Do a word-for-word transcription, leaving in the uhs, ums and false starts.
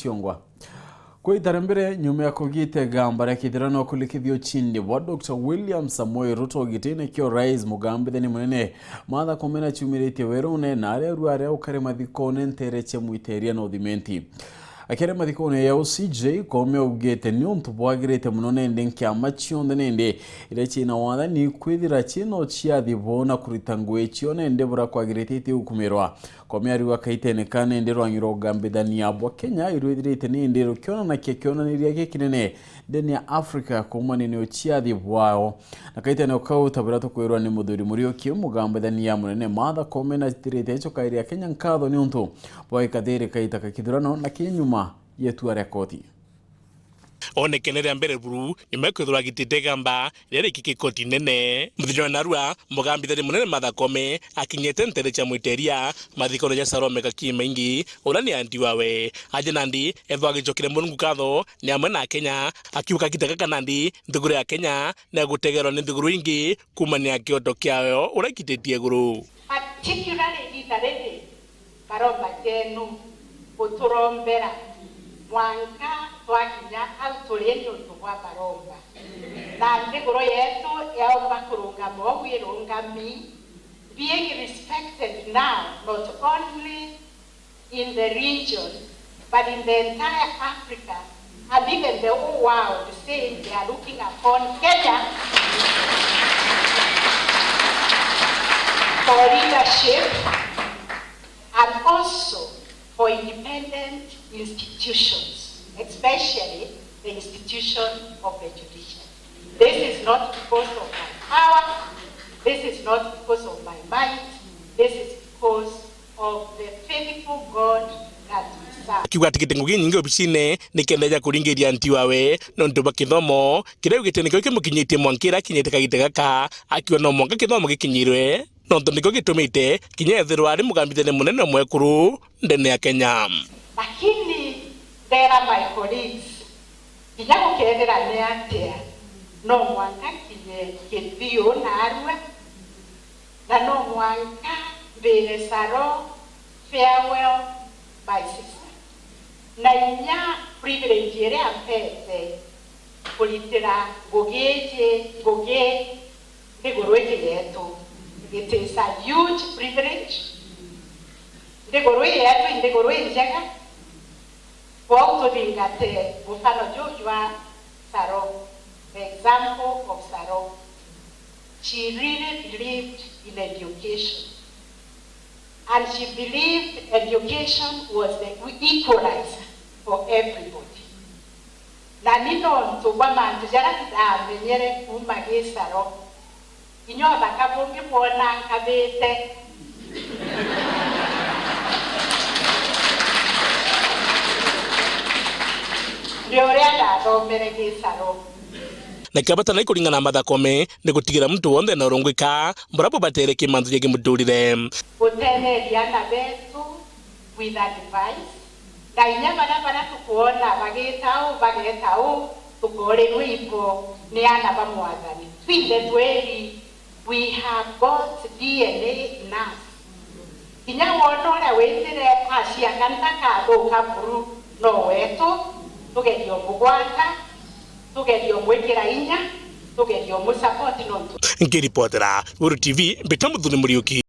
Chungwa. Kwa ita ria mbere, nyuma ya kugita igamba ria kithurano kulikithia ucindi bwa Doctor William Samoei Ruto gitine kia urais, mugambithania munene Martha Koome naciumiritie werune na aria aru aria ukari mathikone ntere cia Mwiteria North Imenti. Akiaria mathikone ya U C J, Koome augite ni untu bwagirite mono nende nkiama cionthe nende iria ciina wathani kwithira ciina uciathi bwao na kurita ngugi cio nende buria kwagirite itigukumirwa. Koome ariuga kaitene ka nende rwangi rwa ugambithania bwa Kenya irwithirite nende rukionanakia kionaniria gikinene ndene ya Africa kuumania ni uciathi bwao. Na kaitene kau, ta buria tukwirwa ni Muthuri Muriuki, mugambithania munene Martha Koome nathirite acukairia Kenya nkatho ni untu bwa gikathiri kaita ka kithurano na kinya nyuma ya itua ria koti. Onekene ria mbere buru, nyuma ya kwithirwa agitite igamba riria rikiki koti nene. Muthenya wa narua, mugambithania munene Martha Koome akinyite ntere cia Mwiteria, mathikone ja Salome Kakimaingi, uria ni andi wawe. Aja nandi, ethwa agicokire Murungu nkatho, ni amwe na Akenya, akiuga kagita gaka nandi, nthiguru ya Kenya ni agutegerwa ni nthiguru ingi kuumania na kioto kiayo uria ikititie iguru. Particularly igita riri, baromba jenu guturombera mwanka twakinya au turi niuntu bwa baromba. Na nthiguru yetu yaumba kurungama uu irungami, being respected now not only in the region, but in the entire Africa, and even the whole world, saying they are looking upon Kenya for leadership and also for independent institutions, especially the institution of the judiciary. This is not because of my power, this is not because of my might, this is because of the faithful God that we serve. Akiuga atigite ngugi inyingi obicine nikenda ja kuringiria anti wawe nontu bwa kithomo kiria augite nikio kimukinyitie mwanka iria akinyite kagita gaka, akiuga no mwanka kithomo gikinyirwe nontu nikio gitumite kinya ethirwa ari mugambithania munene mwekuru ndene ya Kenya. Lakini ndera my colleagues, kinya gukethira ni atia, no mwanka kinye Kithiu narua, na no mwanka mbire Saro, farewell my sister. Na inya privilege iria ampete kuritira ngugi iji ngugi nthiguru iji yetu. It is a huge privilege. Nthiguru ii yetu i nthiguru injega. Kwou tuthingate mufano juu jwa Saro, the example of Saro. She really believed in education. And she believed education was the equalizer for everybody. Na ni nontu bwa mantu jaria ndamenyere kuuma gisaro, kinya uthaka bungi bwona nkabite. Ni uria ndathomere gisaro. Na kia bata nai kuringana na Martha Koome ni gutigira muntu wonthe na urungika buria bubatere ki mantu jegie muturire. Gutetheria ana betu with advice, na inya baria, baria tukwona bagita uu, bageta uu, tukorirua ibo ni ana ba Mwathani. Twinthe tweri, we have got D N A in us. Kinya wona uria witire aciaka ntakathuka buru, no wetu, tugerie umugwata, tugerie umwikira inya, tugerie umusupport nontu. Nkiripotera Weru T V, mbita Muthuri Muriuki.